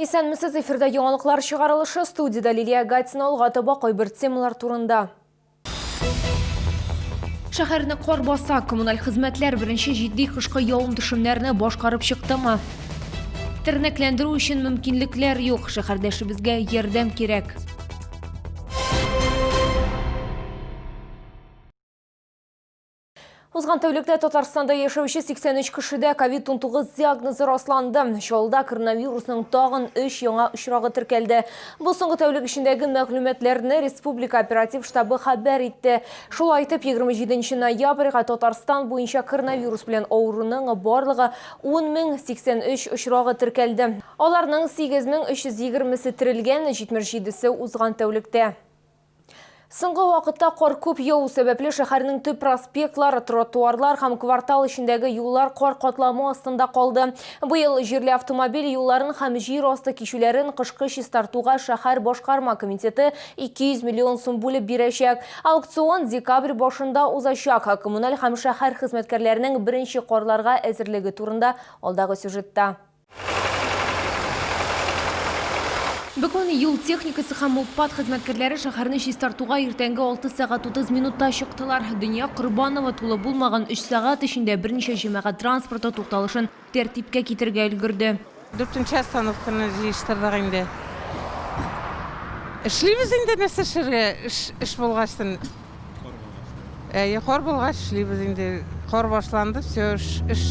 Исәнмесез, эфирда яңалыклар чыгарылышы, студиядә Лилия Гатина, алга таба кайбер темалар турында. Шәһәрне кар баса, коммуналь хезмәтләр беренче җитди кышкы явым-төшемнәрне башкарып чыктымы? Тернәкләндерү өчен мөмкинлекләр юк, шәһәрдәшебезгә ярдәм кирәк. Узган тәүлектә Татарстанда яшәүче 83 кешедә ковид-19 диагнозы расланды. Чаллыда коронавирусның тагын 3 яңа очрагы теркәлде. Бу соңгы тәүлек эчендәге мәгълүматларны республика оператив штабы хәбәр итте. Шулай итеп, 27 ноябрьгә Татарстан буенча коронавирус белән авыруның барлыгы 10 083 очрагы теркәлде. Аларның 8320-се терелгән, 77-се узган тәүлектә. Соңгы вакытта кар күп яву сәбәпле шәһәрнең төп проспектлары, тротуарлар һәм квартал эчендәге юллар кар катламы астында калды. Быел җирле автомобиль юлларын һәм җир асты кичүләрен кышкы чистартуга шәһәр башкарма комитеты 200 миллион сум бүлеп бирәчәк. Аукцион декабрь башында узачак. Коммуналь һәм шәһәр хезмәткәрләренең беренче карларга әзерлеге турында алдагы сюжетта. Бүген юл техникасы һәм УПАД хезмәткәрләре шәһәрне чистартуга иртәнге 6 сәгать 30 минутта чыктылар. Дөнья Корбанова тулы булмаган өч сәгать эчендә берничә җәмәгать транспорты тукталышын тәртипкә китерергә өлгерде. Дүртенче остановканы җыештырдык инде. Эшлибез инде, нәрсә эшләргә, эш, эш булгачтын. Әйе, кар булгач эшлибез инде. Кар башланды, все, эш, эш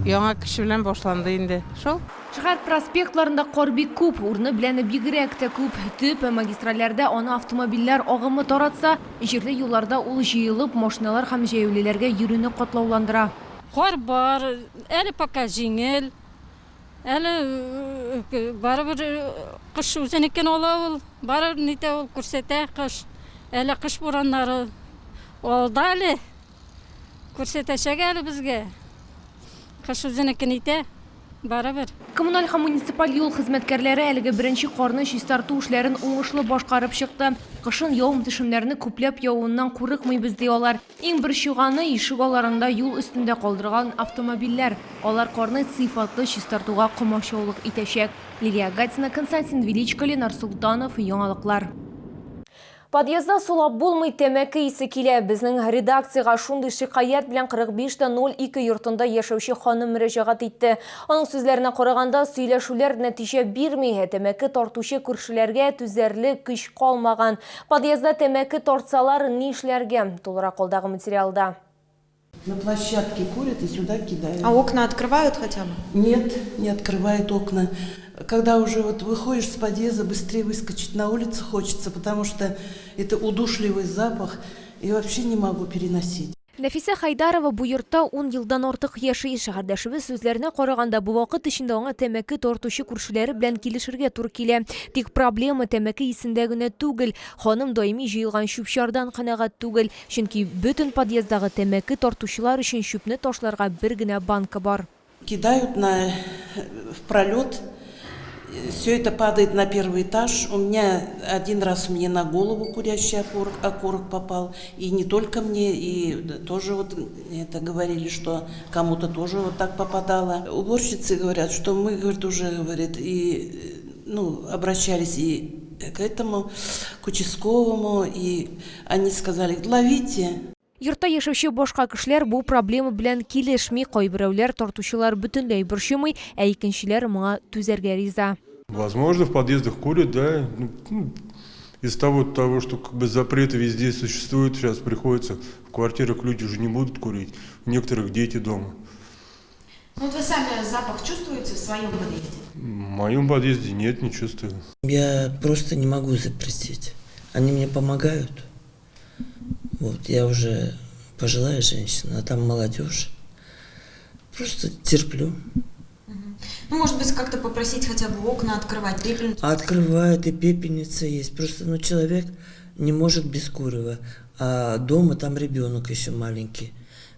яңа көч белән башланды инде. Шул. Шәһәр проспектларында кар бик күп, урыны белән бигрәк тә күп. Төп магистральләрдә аны автомобильләр агымы таратса, җирле юлларда ул җыелып, машиналар һәм җәяүлеләргә йөрүне катлауландыра. Кар бар, әле пока җиңел. Әле барыбер кыш үзенекен ала ул, барыбер нитә ул, күрсәтә кыш. Әле кыш бураннары алда әле. Күрсәтәчәк әле безгә. Кыш үзенекен итә, барыбер. Коммуналь һәм муниципаль юл хезмәткәрләре әлеге беренче карны чистарту эшләрен уңышлы башкарып чыкты. Кышын явым-төшемнәрне күпләп явуыннан курыкмыйбыз, ди алар. Иң борчыганы, ишек алларында юл өстендә калдырган автомобильләр. Алар карны сыйфатлы чистартуга комачаулык итәчәк. Лилия Гатина, Константин Величко, Ленар Солтанов, Яңалыклар. Подъездда сулап булмый, тәмәке исе килә. Безнең редакциягә шундый шикаять белән 45 тә 02 йортында яшәүче ханым мөрәҗәгать итте. Аның сүзләренә караганда, сөйләшүләр нәтиҗә бирми, ә тәмәке тартучы күршеләргә түзәрлек көч калмаган. Подъездда тәмәке тартсалар, нишләргә? Тулырак алдагы материалда. На площадке курят и сюда кидают. А окна открывают хотя бы? Нет, не открывают окна. Когда уже вот выходишь с подъезда, быстрее выскочить на улицу хочется, потому что это удушливый запах, и вообще не могу переносить. Нәфисә Хәйдарова бу йортта ун елдан артык яши. Шәһәрдәшебез сүзләренә караганда, бу вакыт эчендә аңа тәмәке тартучы күршеләре белән килешергә туры килә. Тик проблема тәмәке исендә генә түгел. Ханым даими җыелган чүп-чардан канәгать түгел. Чөнки бөтен подъезддагы тәмәке тартучылар өчен чүпне ташларга бер генә банка бар. Кидают на, в пролет, все это падает на первый этаж. У меня один раз мне на голову курящий окурок, окурок попал. И не только мне, и тоже вот это говорили, что кому-то тоже вот так попадало. Уборщицы говорят, что мы, говорит, уже, говорит, и, ну, обращались и к этому, к участковому, и они сказали, ловите. Йортта яшәүче башка кешеләр бу проблема белән килешми, кайберәүләр тартучылар бөтенләй борчымый, ә икенчеләр моңа түзәргә риза. Возможно, в подъездах курят, да. Ну, из того, что как бы запреты везде существуют, сейчас приходится в квартирах люди уже не будут курить, у некоторых дети дома. Ну вот вы сами запах чувствуете в своем подъезде? В моем подъезде нет, не чувствую. Я просто не могу запретить. Они мне помогают. Вот, я уже пожилая женщина, а там молодежь. Просто терплю. Ну, может быть, как-то попросить хотя бы окна открывать, пепельницу? Открывают, и пепельница есть. Просто, ну, человек не может без курева. А дома там ребенок еще маленький.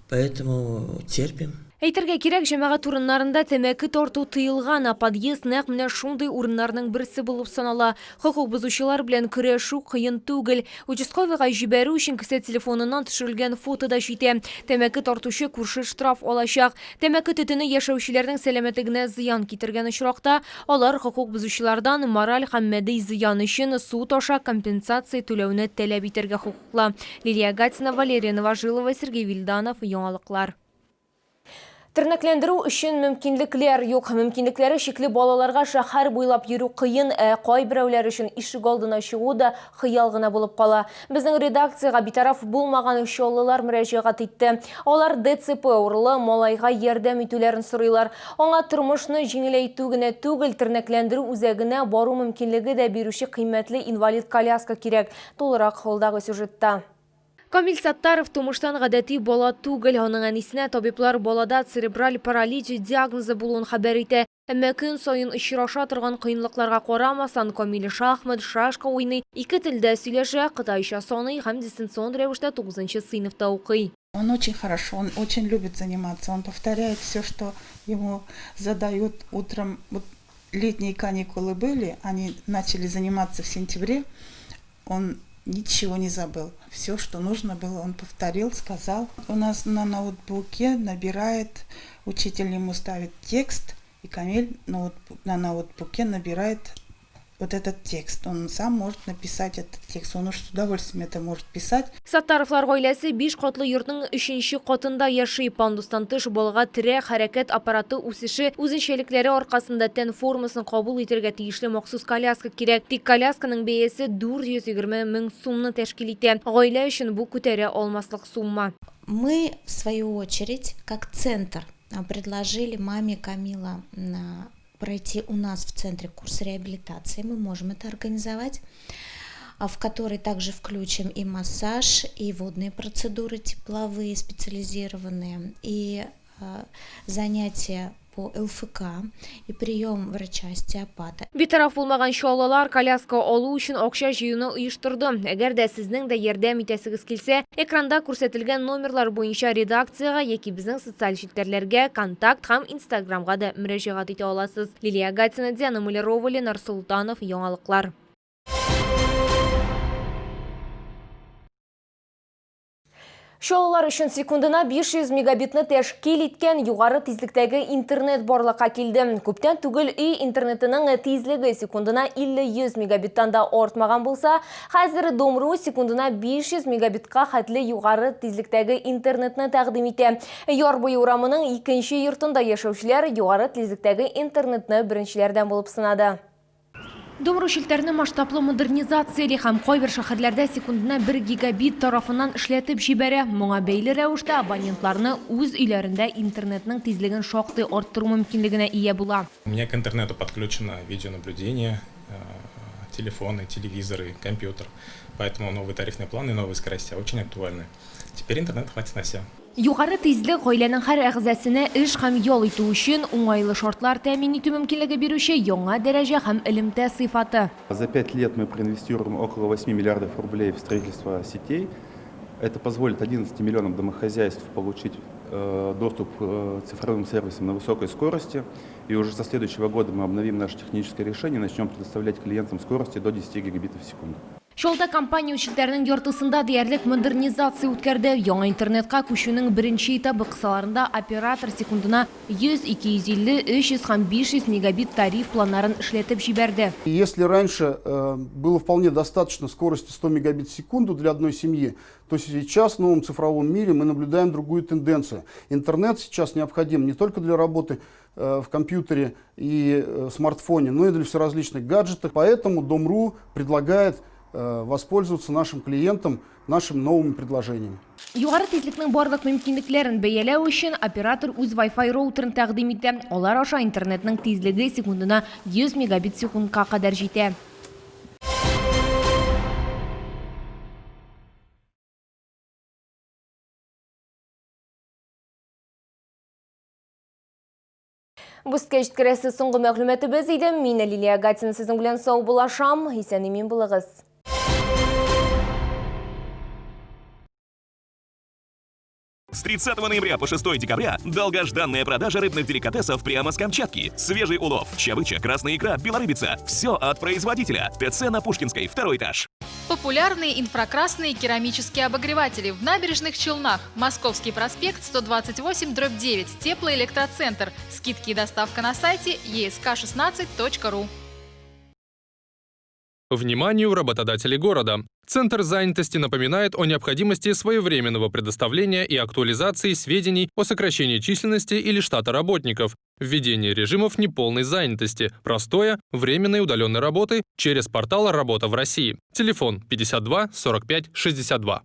Поэтому терпим. Әйтергә кирәк, җәмәгать урыннарында тәмәке тарту тыелган, ә подъезд нәкъ менә шундый урыннарның берсе булып санала. Хокук бозучылар белән көрәшү кыен түгел. Участковыйга җибәрү өчен кесә телефоныннан төшерелгән фото да җитә. Тәмәке тартучы күрше штраф алачак. Тәмәке төтене яшәүчеләрнең сәламәтлегенә зыян китергән очракта, алар хокук бозучылардан мораль һәм матди зыян өчен суд аша компенсация түләүне таләп итәргә хокуклы. Лилия Гатина, Валерия Новожилова, Сергей Вильданов, Яңалыклар. Тернәкләндерү өчен мөмкинлекләр юк. Мөмкинлекләре чикле балаларга шәһәр буйлап йөрү кыен, ә кайберәүләр өчен ишегалдына чыгу да хыял гына булып кала. Безнең редакциягә битараф булмаган чаллылар мөрәҗәгать итте. Алар ДЦП авырулы малайга ярдәм итүләрен сорыйлар. Аңа тормышны җиңеләйтү генә түгел, тернәкләндерү үзәгенә бару мөмкинлеге дә бирүче кыйммәтле инвалид коляска кирәк. Тулырак алдагы сюжетта. Камил Саттаров тумыштан гадәти бала түгел. Аның әнисенә табиблар балада церебраль паралич диагнозы булуын хәбәр итә. Әмма көн саен очраша торган кыенлыкларга карамастан, Камил шахмат, шашка уйный, ике телдә сөйләшә, кытайча саный һәм дистанцион рәвештә тугызынчы сыйныфта укый. Он очень хорошо, он очень любит заниматься, он повторяет все, что ему задают утром. Вот летние каникулы были, они начали заниматься в сентябре, он ничего не забыл. Все, что нужно было, он повторил, сказал. У нас на ноутбуке набирает, учитель ему ставит текст, и Камиль на ноутбуке набирает вот этот текст. Он сам может написать этот текст, он уж с удовольствием это может писать. Саттаровлар гаиләсе биш катлы йортның өченче катында яши. Пандустан тыш балага терәк хәрәкәт аппараты үсеше үзенчәлекләре аркасында тән формасын кабул итәргә тиешле махсус коляска кирәк. Тик колясканың бәясе 420 мең сумны тәшкил итә. Гаилә өчен бу күтәрә алмаслык сумма. Мы, в свою очередь, как центр, предложили маме Камила пройти у нас в центре курс реабилитации. Мы можем это организовать, в который также включим и массаж, и водные процедуры тепловые, специализированные, и занятия по ЛФК, и прием врача-остеопата. Битараф булмаган чаллылар коляска алу өчен акча җыюны оештырды. Әгәр дә сезнең дә ярдәм итәсегез килсә, экранда күрсәтелгән номерлар буенча редакциягә яки безнең социаль челтәрләргә, Контакт һәм Инстаграмга да мөрәҗәгать итә аласыз. Лилия Гатина, Диана Мулярова, Ленар Солтанов, Яңалыклар. Чаллылар өчен секундына 500 мегабитны тәшкил иткән югары тизлектәге интернет барлыкка килде. Күптән түгел өй интернетының тизлеге секундына 50-100 мегабиттан да артмаган булса, хәзер Дом.ру секундына 500 мегабитка хәтле югары тизлектәге интернетны тәкъдим итә. Яр буе урамының икенче йортында яшәүчеләр югары тизлектәге интернетны беренчеләрдән булып сынады. Дом.ру челтәрне масштаблы модернизацияли һәм кайбер шәһәрләрдә секундына 1 гигабит тарафыннан эшләтеп җибәрә. Моңа бәйле рәвештә абонентларны үз өйләрендә интернетның тизлеген шактый арттыру мөмкинлегенә ия була. У меня к интернету подключено видеонаблюдение, телефоны, телевизоры, компьютер. Поэтому новые тарифные планы и новые скорости очень актуальны. Теперь интернет хватит на все. Югары тизлек гаиләнең һәр әгъзасына эш һәм ял итү өчен уңайлы шартлар тәэмин итү мөмкинлеге бирүче яңа дәрәҗә һәм элемтә сыйфаты. За пять лет мы проинвестируем около 8 миллиардов рублей в строительство сетей. Это позволит 11 миллионам домохозяйств получить доступ к цифровым сервисам на высокой скорости. И уже со следующего года мы обновим наше техническое решение и начнем предоставлять клиентам скорости до 10 гигабитов в секунду. Чаллыда компания челтәренең яртысында диярлек модернизация үткәрде. Яңа интернетка күчүнең беренче этабы кысаларында оператор секундына 100, 250, 300 һәм 500 мегабит тариф планнарын эшләтеп җибәрде. Если раньше было вполне достаточно скорости 100 мегабит в секунду для одной семьи, то сейчас в новом цифровом мире мы наблюдаем другую тенденцию. Интернет сейчас необходим не только для работы в компьютере и смартфоне, но и для всеразличных гаджетов. Поэтому Дом.ру предлагает воспользоваться нашим клиентам нашими новыми предложениями. Югары тизлекнең барлык мөмкинлекләрен бәяләү өчен оператор үз Wi-Fi роутерын тәкъдим итә. Алар аша интернетның тизлеге секундына 100 мегабит секундка кадәр җитә. Бу сезгә җиткерәсе соңгы мәгълүматыбыз иде. Мин Лилия Гатина сезнең белән саубуллашам. Исән-имин булыгыз. С 30 ноября по 6 декабря долгожданная продажа рыбных деликатесов прямо с Камчатки. Свежий улов, чавыча, красная икра, белорыбица. Все от производителя. ТЦ на Пушкинской, второй этаж. Популярные инфракрасные керамические обогреватели в набережных Челнах. Московский проспект 128/9. Теплоэлектроцентр. Скидки и доставка на сайте esk16.ru. Вниманию работодателей города! Центр занятости напоминает о необходимости своевременного предоставления и актуализации сведений о сокращении численности или штата работников, введении режимов неполной занятости, простоя, временной удаленной работы через портал «Работа в России». Телефон 52 45 62.